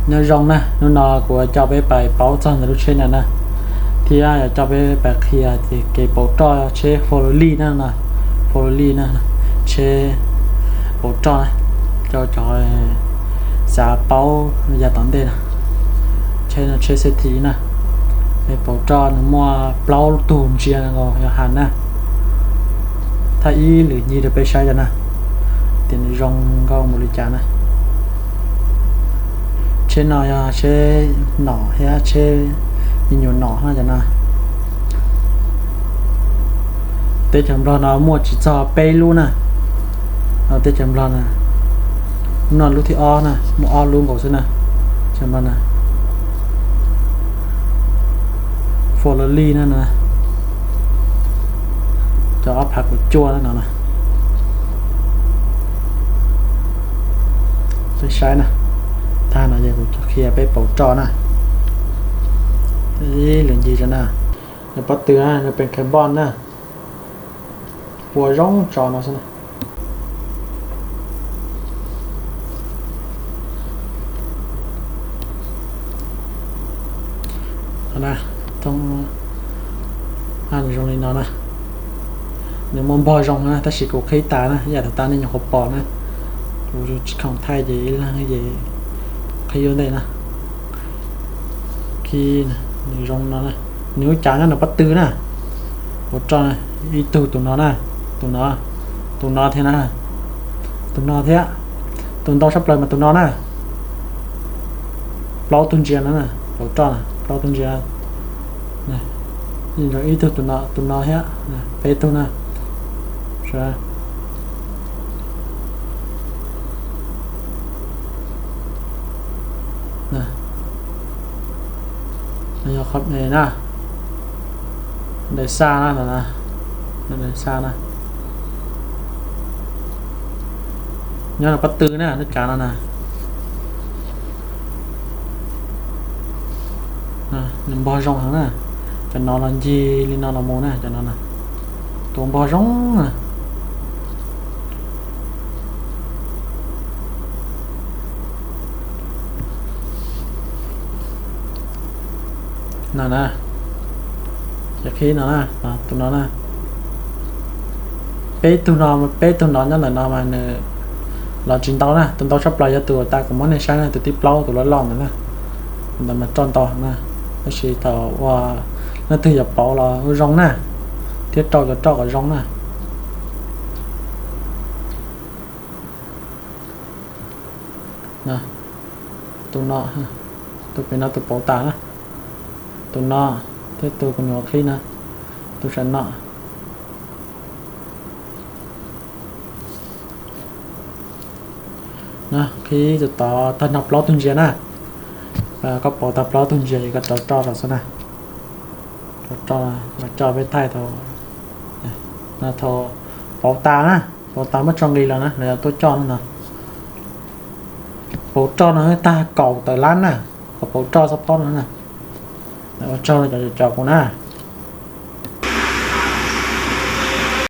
Nyob zoo na, hnub no kuv coj peb pais paub txog ntawm lub tsheb no na, thiab yuav coj peb pais qhia tias kev pauv roj tsheb Forlorly na, Forlorly na, tsheb pauv roj na, rau cov xav paub yav tom ntej na. Tsheb no tsheb xeb thim na, kev pauv roj nws muaj plaub tug ntsia nkaus yog has na. Thaij ib lwm ncig rau peb saib cov na, tias nws zoo nkauj mus li cas na. Tsheb no yog tsheb nom thiab tsheb me nyuam nom na cov na. Teb chaws Nplog no muaj tsis txog peb lub na. Teb chaws Nplog na, no lub thib ob na, muaj ob lub nkaus xwb na. Teb chaws Nplog na, Forlorly na, cov ob phav kaum cuaj na no na. Peb saib na, tag no ces kuv qhia peb pauv roj na. Ib lwm ncig rau na, nws pob tw na, nws pees carbon na, pua zoo tso no xwb na. Nws zoo li no na, nws muaj npog zoo na, tab sis kuv qhib tas na, yam thaum tas nej nyuam qhuav pom na, kuv tsis khoom thaij ces ib leeg ces qhib ua ntej na. Nws zoo no, nws ua cas nyob nws pob tw na, kuv tso ib tug tus no na, tus no, tus no thiab na, tus no thiab, tus ntau tshaj plaws mas tus no na, plaub tug ntsia no na, pauv roj plaub tug ntsia, ib tug tus no, tus no thiab, peb tug na. Yog qhov na, daim xaj na, daim xaj na, nyob nws pob tw na, lub cav no na. Nws npog zoo heev na, cov no los ncig li no los mus na, cov no na, tus npog zoo na. No na, ces qhib no na, tus no na, peb tug no, peb tug no nyob ntawm no mas nws los tsis ntau na, tus ntau tshaj plaws yog tus tas kuv muab nej saib na, tus thib plaub, tus loj loj ntawd na, tus ntawd mas roj ntau na, tab sis thaum uas leej twg yuav pauv los ua zoo na, thiab rau cov roj kom zoo na. Tus no, tus pem no tus pauv tas na, tus no, thiab tus kuv nyuam qhib na, tus saum no. Qhib tus tod tag nrho plaub tug ntsia na, koj pauv tag plaub tug ntsia ces koj rau roj los xwb na, rau roj los coj peb thaij tau. Thaum pauv tas na, pauv tas muab tso nqis los na, lawv yuav tuaj coj no no. Pauv roj no tag kaum tawm lab na, qhov pauv roj xab phob no na. Ua tsaug rau cov caum kuv na.